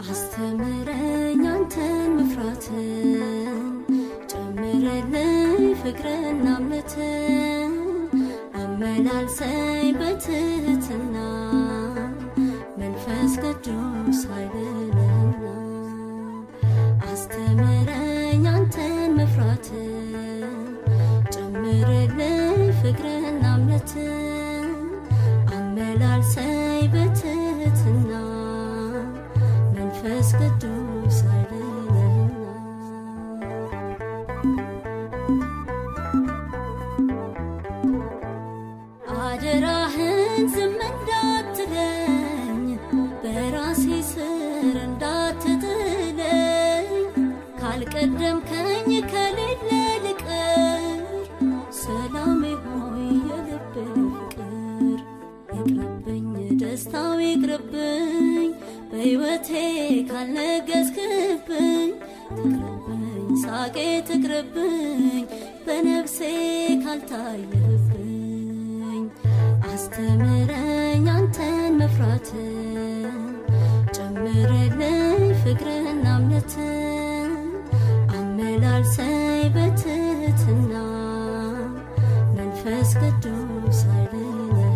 አስተምረኝ አንተን መፍራትን፣ ጨምርልኝ ፍቅርና እምነትን፣ አመላልሰኝ በትህትና፣ መንፈስ ቅዱስ ኃይልንና። አስተምረኝ አንተን መፍራትን፣ ጨምርልኝ ፍቅርና እምነትን፣ አመላልሰኝ በትህትና፣ መንፈስ ቅዱስ ኃይልንና። አደራህን ዝም እንዳትለኝ፣ በራሴ ስር እንዳትጥለኝ፣ ካልቀደምከኝ ከሌለ ልቀር፣ ሰላሜ ሆይ የልቤ ፍቅር። ይቅርብኝ ደስታው ይቅርብኝ፣ በሕይወቴ ካልነገስክብኝ፣ ትቅርብኝ ሳቄ ትቅርብኝ፣ በነፍሴ ካልታየህብኝ። አስተምረኝ አንተን መፍራትን፣ ጨምርልኝ ፍቅርና እምነትን፣ አመላልሰኝ በትህትና፣ መንፈስ ቅዱስ ኃይልንና።